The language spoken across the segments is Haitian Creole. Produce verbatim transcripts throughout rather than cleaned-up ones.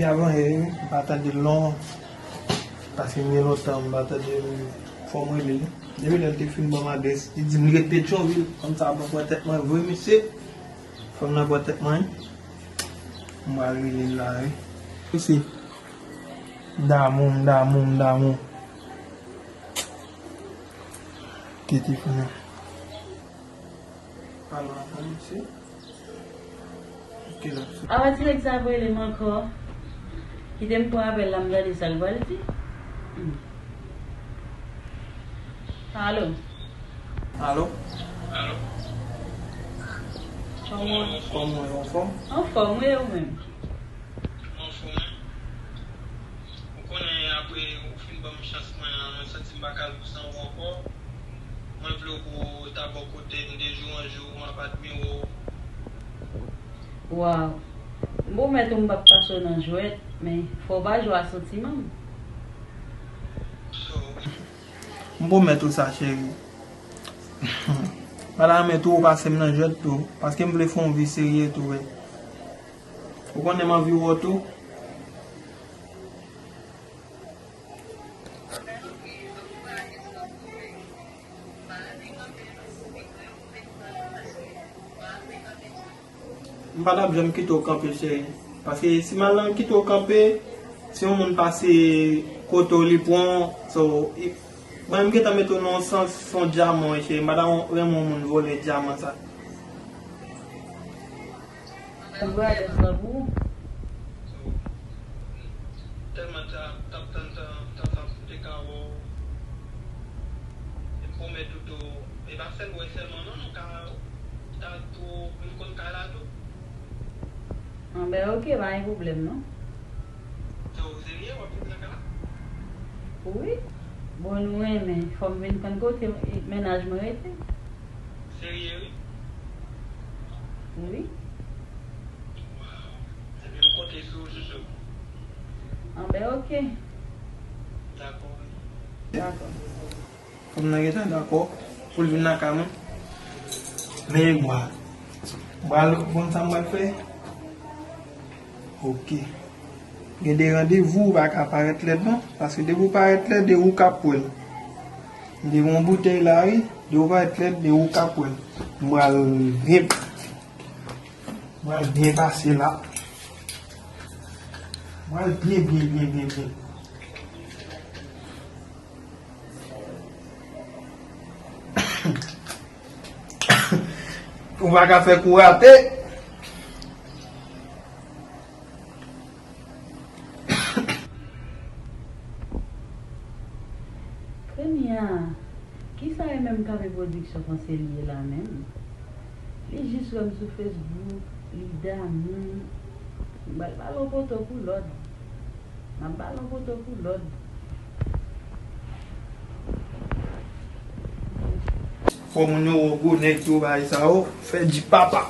Avan yè, m pa tande l non. Paske m gen lontan m pa tande l. Fò m rele l. Depi lè l te fin ban m adrès, li di m li ret Petyonvil. Fanm sa ap pran tèt mwen vre, mesye. Fanm nan pran tèt mwen. M pral rele l la, wi. Mesye. M damou, m damou, m damou. Tete fanm nan. Pale ansanm, mesye. Ki la? Apa ti nèg sa ap rele m ankò? Kite m pran apèl la, m gade sa l pral di. Hmm. Alo? Alo? Alo? Kòman? Kòman w ye, anfòm? Anfòm, wi, ou menm? Anfòm, wi. Ou konnen, apre ou fin ban m chans mwen an, mwen santi m pa ka viv san ou ankò. Mwen vle w pou w ta bò kote m de jou an jou, m ap admire w. Waw. M pwomèt ou m p ap pase w nan jwèt, men fò w pa jwe a santiman m. So, m pwomèt ou sa, cheri. Madanm tou, ou pase m nan jwèt tou, paske m vle fè yon vi serye tou, wi. Ou konnen m anvi wè w tou. M pa t ap janm kite w kanpe, cheri. Paske si m al nan kite w kanpe, si yon moun pase kote w, li pran w, so, i- mwen, m gentan mete w nan yon sans, se yon dyaman, wi, cheri. M pa ta renmen yon moun vòlè dyaman sa. Mwen voye adrès lan pou ou. Tèlman ta, t ap tann tan, tan, tan pou te ka wè w. E m pwomèt ou tou, e pa sèl wè sèlman non, nou ka ta tou vin konn kay la tou. Anben, oke, pa gen pwoblèm non. So, w serye, w ap vin nan kay la? Wi. Bon, nou renmen, fò m vin konn kote mennaj mwen rete. Serye, wi. Wi. Waw. Ebyen, m konte sou ou, chouchou. Anben, oke. Dakò, wi. Dakò. Fanm nan gentan dakò pou l vin nan kay mwen. Men, bwa. Bwa, l konn sa m pral fè? Oke. Gen de randevou ou pa ka parèt lèd non, paske depi w parèt lèd, e ou k ap wè l. M te gen yon boutèy la, wi, depi w parèt lèd, e ou k ap wè l. M pral byen, m pral byen pase la. M pral byen, byen, byen, byen, byen. Ou pa ka fè kou rate. Kounye a, kisa e menm K P Production panse li ye la menm? Li jis wè m sou Facebook, li damou m. M pral ba l yon foto pou lòd. M ap ba l yon foto pou lòd. Fò moun yo wè gwo nèg tou bagay sa yo, fè di papa.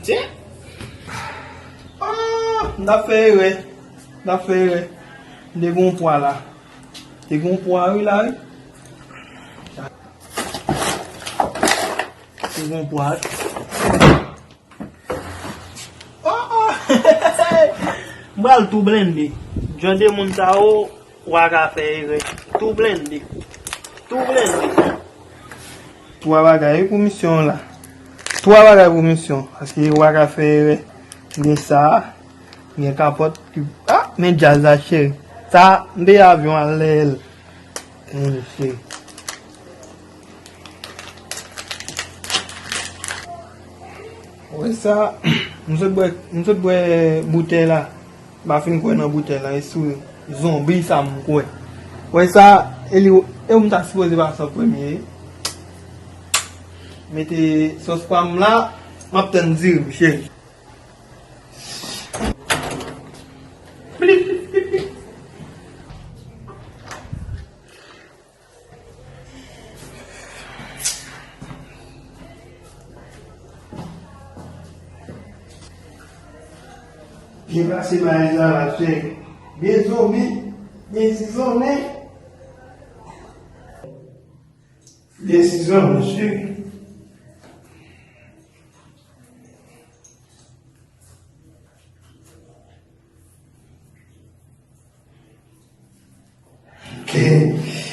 Tyen. Ah, m t ap fè erè. M t ap fè erè. M te gen yon pwa la. Te gen yon pwa wi la wi. Te gen yon pwa. Oh, oh. M pral tou blende. Jan de moun sa yo, w a ka fè erè. Tou blende. Tou blende. Twa bagay wi pou misyon an la. Twa bagay pou misyon. Paske w a ka fè erè. Gen sa, gen kapòt. Ah, men djaz la, cheri. Sa, m peye avyon anlè l. Mesye. Wè sa, m sot bwè, m sot bwè boutèy la. M pa fin kwè nan boutèy la, e sou zonbi sa m kwè. Wè sa, e li, e ou m ta sipoze pase an premye. Mete sòs pa m la, m ap tann diri m, cheri. Byen pase bagay sa la, cheri. Byen zonbi, byen sizonnen. Byen sizonnen, cheri. Amen.